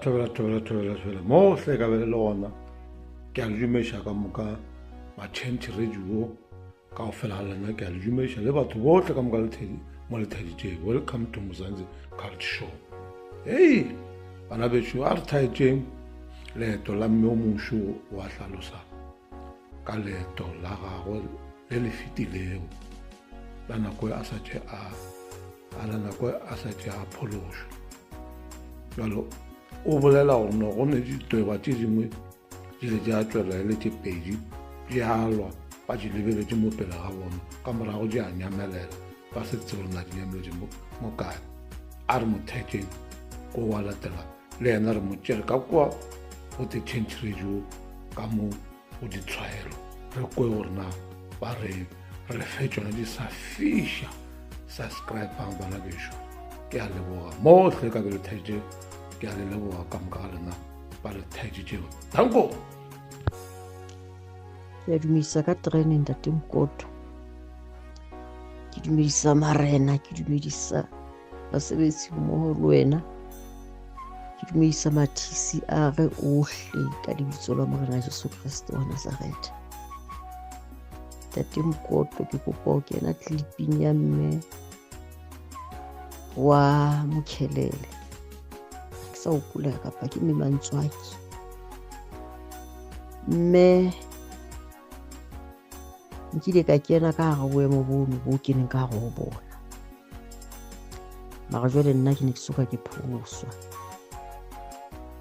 Thobela, thobela, thobela, thobela mohle ka be le le gona. Ke a le dumeša ka moka matšhentšhe radio ka go fela ga lena, ke a le dumeša le batho bohle ka moka mo le theditšeng. Welcome to Mzansi Cult Show. Hei bana bešo, a re thaetšeng leeto la mme o mošo wa hlalosa ka leeto la gagwe le le fetilego la nako a sa tše a a la nako a sa tše a phološwa. Jalo o bolela gore no go ne ditweba tše dingwe di ile tša tšwela e le tše pedi di alwa, ba di lebeletše mo pele ga bona, ka morago di a nyamelela, ba se tsebe gore na di nyameletše mo kae. A re mo thekeng ko wa latela le yena, re mo tšere ka kwa go The Change Radio ka mo go ditshwaelo, re kwe gore na ba reng, re le fe tšona di sa fiša. Subscribang bana bešo, ke a leboga mohle ka be le theditše, ke a le leboga ka moka ga lena ba le theditšego. Danko. Ke a dumedisa ka terene ntate Mokoto, ke dumedisa marena, ke dumedisa basebetsi mmoho le wena, ke dumedisa mathisi a re ohle ka lebitso la Morena Jesu Kriste wa Nazaretha. Ntate Mokoto, ke kopa ho kena clipping ya mme wa Mokhelele, ke sa hopola kapa ke mme Mantswaki. Mme nkile ka kena ka hara boemo bono bo keneng ka hare ho bona, mara jwale nna ke ne ke soka ke pholoswa,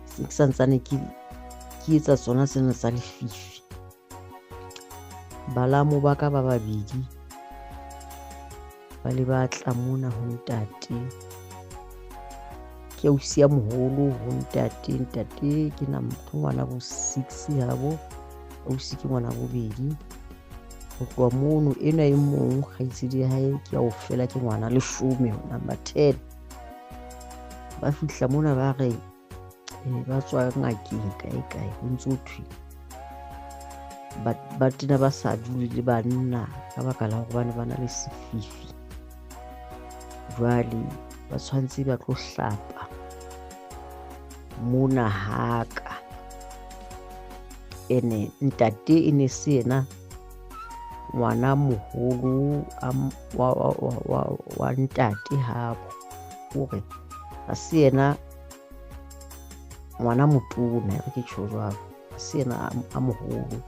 se ke santsane ke etsa tsona tsena tsa lefifi. Balamo ba ka ba babedi ba le ba tla mona ho ntate, ke ausi ya moholo ho ntate, ntate ke na ke ngwana bo 6 habo, ausi ke ngwana bobedi. Ho tloha mono ena e mong kgaitsedi ya hae ke ya ho fela ke ngwana leshome, number 10. Ba fihla mona ba re ba tswa ngakeng kae kae, ho ntso thwe ba tena ba sa dule le banna ka baka la hore ba ne ba na le sefifi, jwale ba tshwanetse ba tlo hlapa mona haka. Ene ntate e ne se yena ngwana moholo wa ntate habo, hore ha se yena ngwana motona, re ke tjho jwalo, ha se yena a moholo.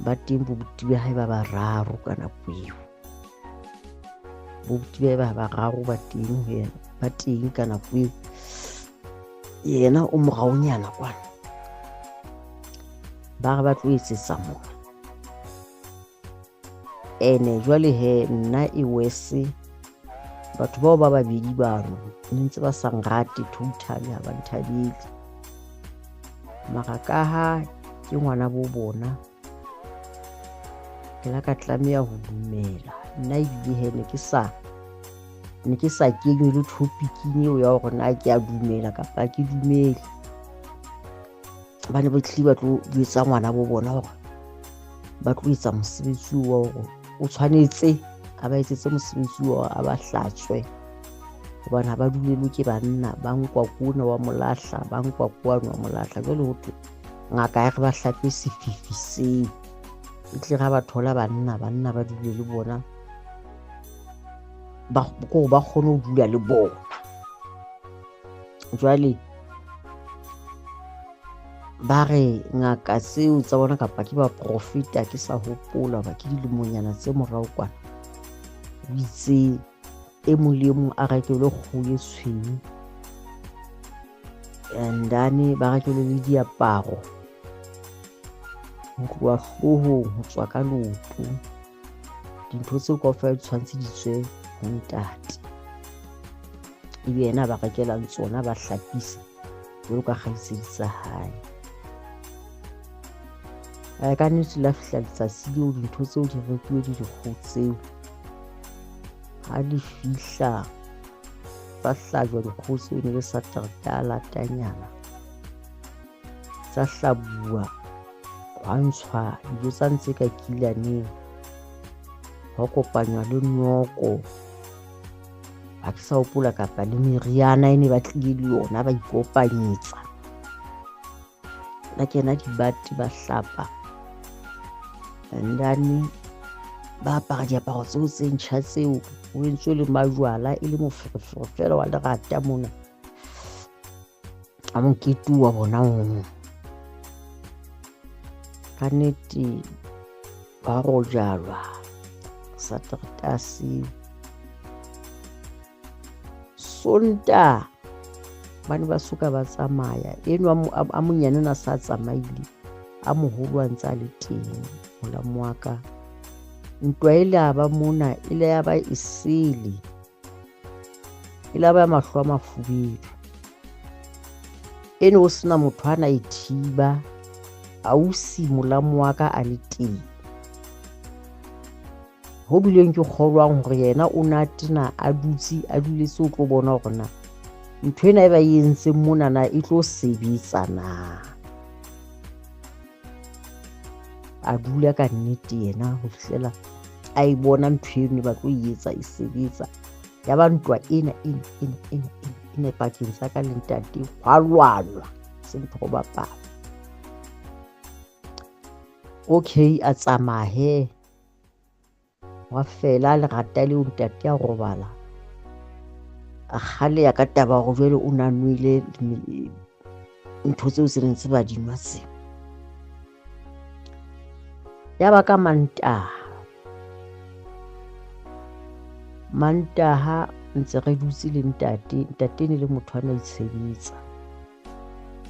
Ba teng bobuti ba hae ba bararo ka nako eo, bobuti ba hae ba bararo ba teng ho yena, ba teng ka nako eo, yena o moraonyana kwana. Ba re ba tlo etsetsa mona. Ene jwale he nna e wese batho bao ba babedi bano ne ntse ba sa nrate totally, ha ba nthabele, mara ka ha ke ngwana bo bona ke la ka tlameha ho dumela. Nna ebile he ne ke sa kenywe le topic-ing eo ya hore na ke a dumela kapa ke dumele. Ba ne ba tlile ba tlo jwetsa ngwana bo bona hore ba tlo etsa mosebetsi wa hore o tshwanetse a ba etsetse mosebetsi wa a ba hlatswe, hobane ha ba dulelwe ke banna, ba nkwa kona wa molahla, ba nkwa kwano wa molahla. Jwale ho thwe ngaka ya re ba hlape sefifi seo, e tle ra ba thola banna, banna ba dule le bona, ba ko ba kgone ho dula le bona. Jwale ba re ngaka tseo tsa bona kapa ke baprofeta, ke sa hopola ba ke dilemonyana tse morao kwana, o itse e mong le e mong a rekelwe kgoho e tshweu, and then ba rekelwe le diaparo ho tloha hloohong ho tswa ka leoto. Dintho tseo kaofela di tshwanetse di tswe ho ntate, ebe yena ba rekelang tsona, ba hlapisa jwalo ka kgaitsedi tsa hae. Ka nnete la fihla letsatsi leo dintho tseo di rekuwe di dikgoho tseo, ha di fihla tsa hlajwa dikgoho tseo, ne le Satertaha latanyana, tsa hlabuwa, hwa ntshwa dijo tsa ntse ka kilaneng, hwa kopanywa le noko, ha ke sa hopola kapa le meriana e ne ba tlile le yona, ba ikopanyetsa. Ba kena dibate ba hlapa. And then ba apara diaparo tseo tse ntjha tseo ho entswe le majwala e le moferefere fela wa lerata mona a mokete wa bona oo. Ka nnete ba rojalwa Satertase Sontaha ba ne ba soka ba tsamaya. Enwa a monyane o ne a sa tsamaile, a moholo a ntse a le teng molamu wa ka. Ntwa e le ya ba mona e le ya ba e sele, e la ba mahlo a mafubedu. Ene ho sena motho a na e thiba, ausi molamu wa ka a le teng. Ho bileng ke kgolwang hore yena o na tena a dutse a duletse o tlo bona hore na ntho ena e ba e entseng mona na e tlo sebetsa na. A dula ka nnete yena ho fihlela a e bona ntho eno e ba tlo e etsa e sebetsa. Ya ba ntwa ena ena ena ena ena ena pakeng tsa ka le ntate hwa lwanwa se ntho go bapala. Okay, a tsamaye wa fela lerata leo ntate a robala a kgaleya ka taba gore jwale o na nwele ntho tseo tse neng tse ba di nwa tse. Ya ba ka Mantaha, Mantaha ntse re dutse le ntate, ntate ne le motho a na itshebetsa.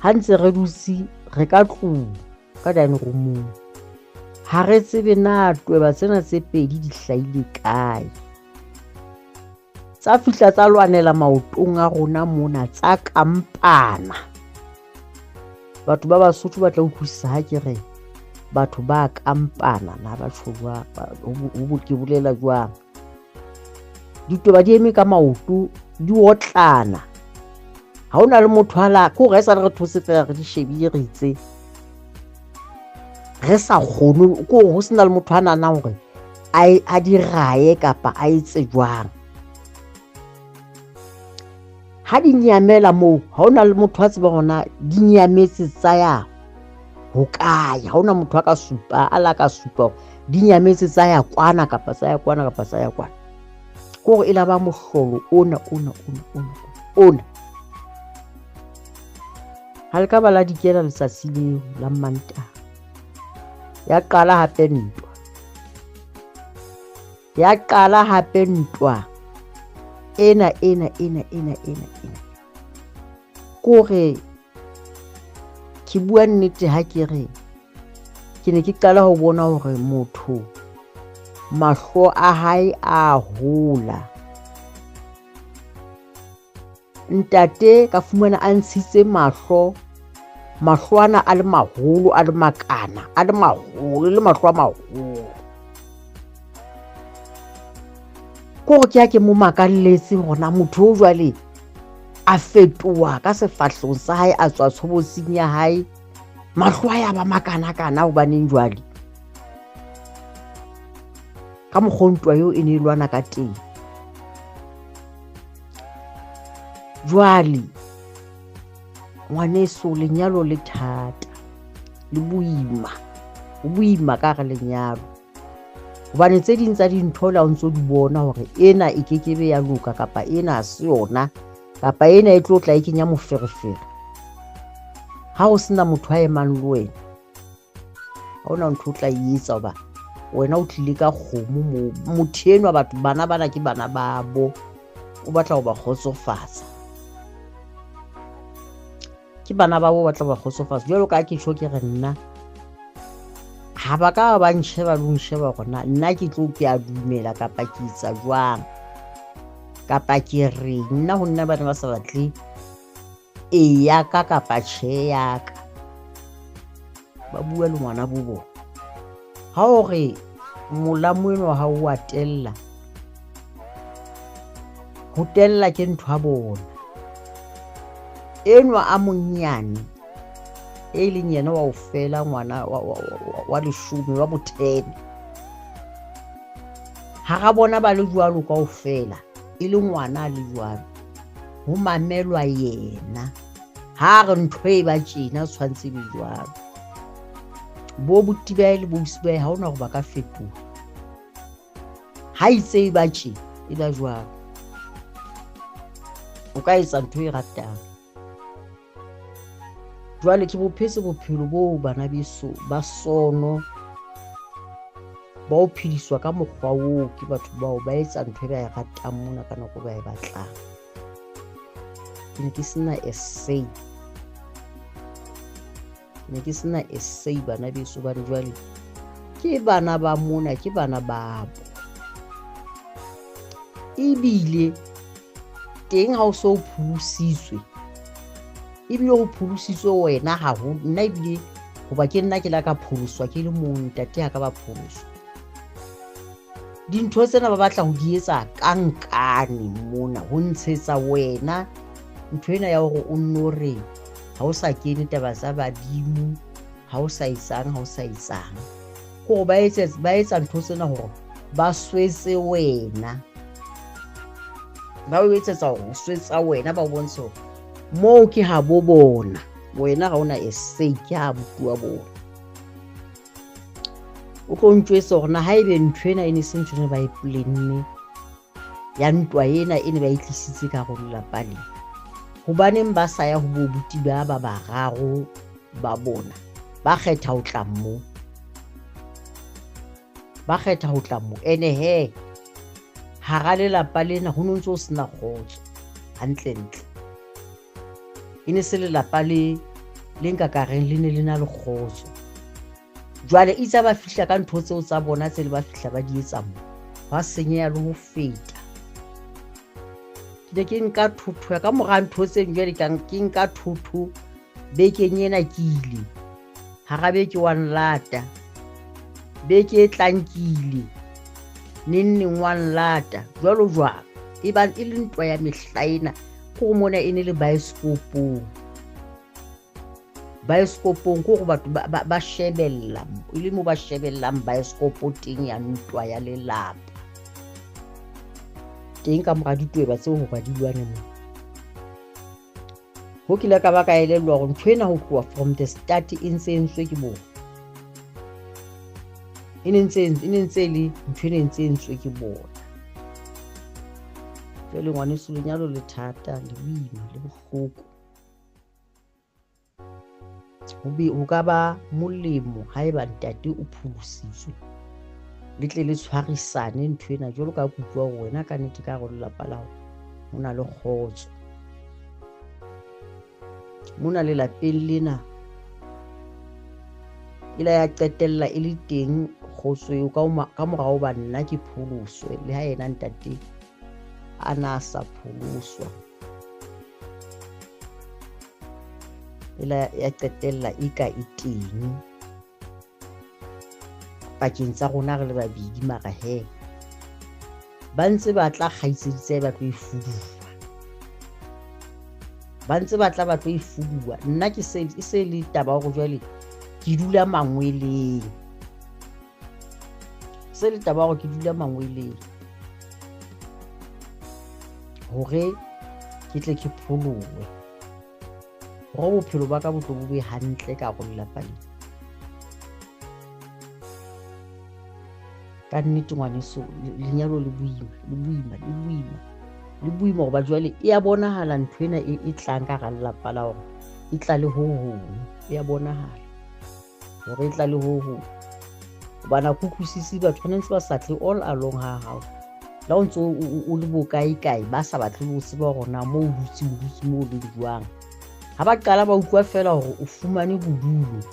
Ha ntse re dutse re ka tlung ka dining room-ong, ha re tsebe na tweba tsena tse pedi di hlahile kae. Tsa fihla tsa lwanela maotong a rona mona tsa kampana. Batho ba Basotho ba tla utlwisisa ha ke re batho ba kampana na ba tjho jwang, ke bolela jwang. Ditweba di eme ka maoto di otlana. Ha hona le motho a la ke hore ha e sale re thotse fela re di shebile re itse re sa kgone ke hore ho sena le motho a nahanang hore a di raye kapa a etse jwang. Ha di nyamela moo ha hona le motho a tsebang hore na di nyametse tsa ya hokae. Ha hona motho a ka supa a la ka supa hore di nyametse tsa ya kwana kapa tsa ya kwana kapa tsa ya kwana. Ke hore e la ba mohlolo ona ona ona ona ona. Ha le ka ba la dikela letsatsi leo la Mantaha. Ya qala hape ntwa. Ya qala hape ntwa ena ena ena ena ena ena. Kore ke bua nnete ha ke re ke ne ke qala ho bona hore motho mahlo a hae a hola. Ntate ka fumana a ntshitse mahlo, mahlo ana a le maholo, a le makana, a le maholo, le mahlo a maholo. Ke hore ke ha ke mo makalletse hore na motho o jwale a fetoha ka sefahlehong sa hae, a tswa tshobotsing ya hae, mahlo a ya ba makanakana hobaneng jwale. Ka mokgwa ntwa eo e ne e lwana ka teng. Jwale ngwaneso lenyalo le thata, le boima, ho boima ka hara lenyalo. Hobane tse ding tsa dintho la o ntso di bona hore ena e kekebe ya loka kapa ena ha se yona kapa ena e tlo tla e kenya moferefere. Ha ho sena motho a emang le wena, ha hona ntho o tla e etsa hoba wena o tlile ka kgomo moo. Motho enwa batho bana bana ke bana babo, o batla ho ba kgotsofatsa. Ke bana babo o batla ho ba kgotsofatsa. Jwalo ka ha ke tjho ke re nna ha ba ka ba ntjheba le ho nsheba hore na nna ke tlo ke a dumela kapa ke etsa jwang kapa ke reng. Nna ho nna ba ne ba sa batle e ya ka kapa tjhe ya ka. Ba bua le ngwana bo bona. Ha o re molamu enwa ha o a tella, ho tella ke ntho ya bona. Enwa a monyane e leng yena wa ho fela ngwana wa leshome wa bothene, hara bona ba le jwalo kaofela, e le ngwana a le jwalo, ho mamelwa yena. Ha re ntho e ba tjena tshwantse be jwalo. Bo buti ba le bo ausi ba ha hona hore ba ka fetoha. Ha itse e ba tje e ba jwalo. O ka etsa ntho e ratang. Jwale ke bophetse bophelo boo bana beso ba sono ba o phediswa ka mokgwa oo ke batho bao ba etsa ntho e ba e ratang mona ka nako ba e batlang. Ke ne ke sena a say. Ke ne ke sena a say bana beso hobane jwale ke bana ba mona, ke bana babo. Ebile teng ha o so pholositswe, ebile ho pholositswe wena haholo, nna ebile hoba ke nna ke la ka pholoswa ke le mong, ntate ha ka ba pholoswa. Dintho tsena ba batla ho di etsa ka nkane mona, ho ntshetsa wena ntho ena ya hore o nno re ha o sa kene taba tsa badimo, ha o sa etsang, ha o sa etsang. Kore ba etsa ntho tsena hore ba swetse wena. Ba o etsetsa hore o swetsa wena, ba o bontshe hore moo ke ha bo bona. Wena ha ona a say, ke ha buti wa bona. O tlo ntjwetsa hore na haebe ntho ena e ne se ntho ene ba e planne ya ntwa ena e ne ba e tlisitse ka hare ho lelapa le. Hobaneng ba sa ya ho bo buti ba ba bararo ba bona, ba kgetha ho tla mo. Ba kgetha ho tla mo. Ene he, hara lelapa lena ho no ntse ho sena kgotso hantlentle. E ne se lelapa le le nka ka reng le ne le na le kgotso. Jwale itse ba fihla ka ntho tseo tsa bona tse le ba fihla ba di etsa mo, ba senyeha le ho feta. Ke ne ke nka thotho ya ka mora ntho tse jwale ke nka thotho bekeng ena ke ile. Hara beke wa nlata. Beke e tlang ke ile. Neng neng wa nlata. Jwalo jwalo. E bang e le ntwa ya mehla ena. Kore mona e ne le baesekopong. Baesekopong ke hore batho ba shebella, e le mo ba shebellang baesekopo teng ya ntwa ya lelapa. Teng ka mora ditweba tseo hoba di lwane moo. Ho kile ka ba ka elellwa hore ntho ena ho tloha from the start e ntse e entswe ke bona. E ne ntse e ne ntse e le ntho e ne ntse e entswe ke bona. Jwale ngwaneso lenyalo le thata, le boima, le bohloko. Ho ka ba molemo haeba ntate o pholositswe, le tle le tshwarisane ntho ena jwalo ka kutlwa hore wena ka nnete ka hare ho lelapa la hao ho na le kgotso. Mona lelapeng lena e la ya qetella e le teng kgotso eo ka morao hoba nna ke pholoswe, le ha yena ntate a na sa pholoswa. E la ya qetella e ka e teng pakeng tsa rona re le babedi, mara he ba ntse ba tla kgaitsedi tsa ba tlo e fuduwa, ba ntse ba tla ba tlo e fuduwa. Nna ke se e se le taba hore jwale ke dula mangweleng, se le taba hore ke dula mangweleng hore ke tle ke pholowe, hore bophelo ba ka bo tlo bo be hantle ka hare ho lelapa lena. Ka nnete ngwaneso, lenyalo le boima, le boima, le boima, le boima hoba jwale e ya bonahala ntho ena e tlang ka hara lelapa la hore e tla le ho hong, e ya bonahala hore e tla le ho hong. Hobane ha ke utlwisise batho ba ne ntse ba sa tle all along ha hao. Le ha o ntso o le bo kae kae, ba sa batle ho tseba hore na moo o dutse, o dutse moo o leng jwang. Ha ba qala ba utlwa fela hore o fumane bodulo,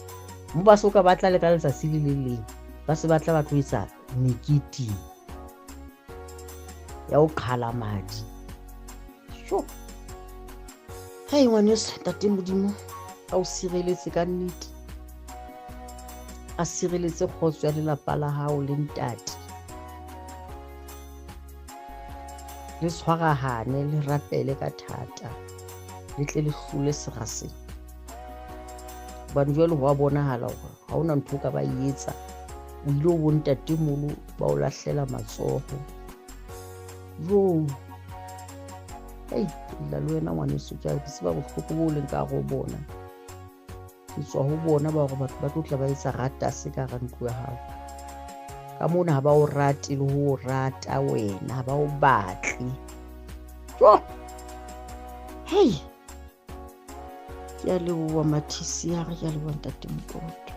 mo ba soka ba tla le ka letsatsi le le leng, ba se ba tla ba tlo etsa mekete ya ho qhala madi. Sho. Hei ngwaneso, ntate Modimo a o sireletse ka nnete, a sireletse kgotso ya lelapa la hao le ntate. Le tshwarahane, le rapele ka thata, le tle le hlole sera sena. Hobane jwale ho a bonahala hore ha hona ntho o ka ba etsa. O ile ho bo ntatemoholo ba o lahlela matsoho. Jo. Ei, lla le wena ngwaneso, ke a tseba bohloko bo leng ka hare ho bona. Ke tswa ho bona ba hore batho ba tlo tla ba etsa ratase ka hara ntlo ya hao. Ka mona ha ba o rate le ho o rata wena, ha ba o batle. Jo! Hei! Ke a leboha Mathisi, a re ke a leboha Ntate Mokoto.